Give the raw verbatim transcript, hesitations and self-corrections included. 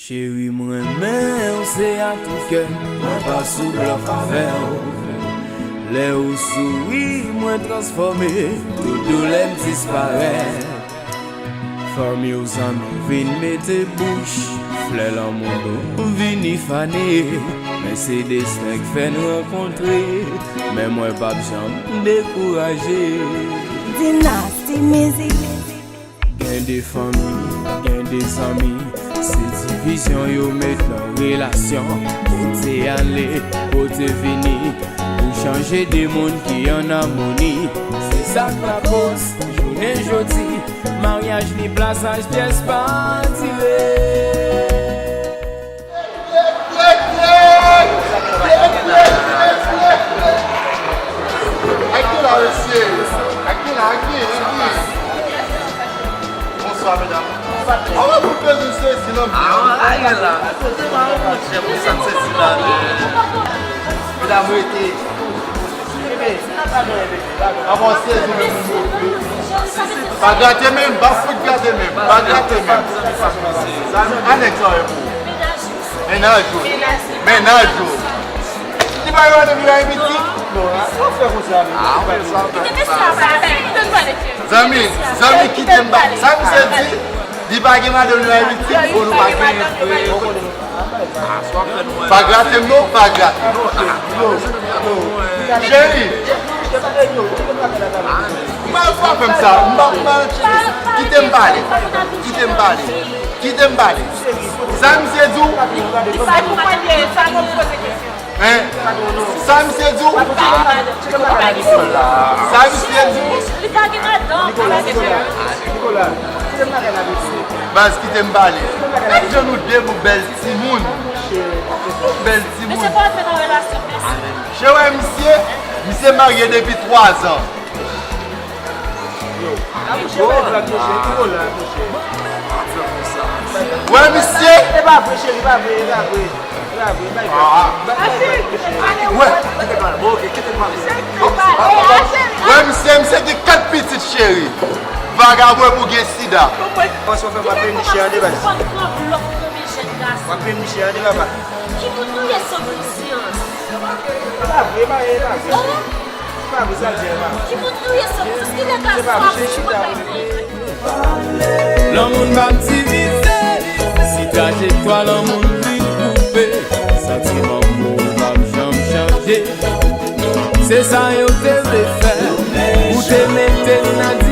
Cheri, m renmen w, se a tou kè m, mwen pa sou blòf avè w. Lè ou souri, mwen transfòme, tout doulè m disparèt. Fanmi w, zanmi w vin mete bouch, flè lanmou nou vini fane. Men se desten k fè n rankontre, men mwen p ap janm dekouraje. Dynasty Music. Gen de fanmi, gen de zanmi, se divizyon yo met nan relasyon. Kote ale, kote vini, pou chanje de moun ki an amoni. Se sa k lakoz, jounen jodi, maryaj ni blazaj pyès pa dire. Aki la, mesye? Aki la, aki, aki? Bonswa, medam. Awa, pou bezwen sezi nan byen. Awa, la, la. Kote mari, monchè, pou sa sezi nan byen. Medam, rete. Avan sezi, men moun move. Pa grate menm, pa fout grate menm, pa grate menm. Anèk sa, pou ou. Mennaj ou. Mennaj ou. Li pa yo depi Ayiti? Non, sa w fè konsa, men. Ah, ou fè sa, ou fè sa. Zanmi, zanmi, kite m ba. Sa misye di, li pa gen madanm nan Ayiti, bon, nou pa gen frè. Ah, sa w fè nou. Pa grate m, non, pa grate. Cheri. M pa frape m sa. M pa, m pa, kite m pale. Kite m pale. Kite m pale. Sa misye di w? Li pa pou mwen, sa pou poze kesyon. Hein? Sa misye di w? Sa misye di w? Li pa gen madanm. Baz, kite m pale. Gad jan nou de pou bèl timoun. Bèl timoun. Mesye pa antre nan relasyon, mèsi. Che wè misye, misye marye depi twa zan. Wè misye. E pa vre, cheri, pa vre, e pa vre. E pa vre, bay vag. Bay vag, cheri. Wè. Kite pale, bon, ok, kite pale. Wè misye, misye gen kat pitit, cheri. Vagabon pou gen sida. Paske w fè m ap vin chè an de baz. W ap vin chè an de papa. Ki moun nou ye san konsyans? E pa vre, e pa vre, e pa vre. Ki moun nou ye san konsyans? Ki lè ka swa si mwen pa fè? Lanmou n p ap divize, si trajektwa lanmou n vin koupe, santiman pou ou p ap janm chanje. Se sa yo te vle fè, ou te mete n nan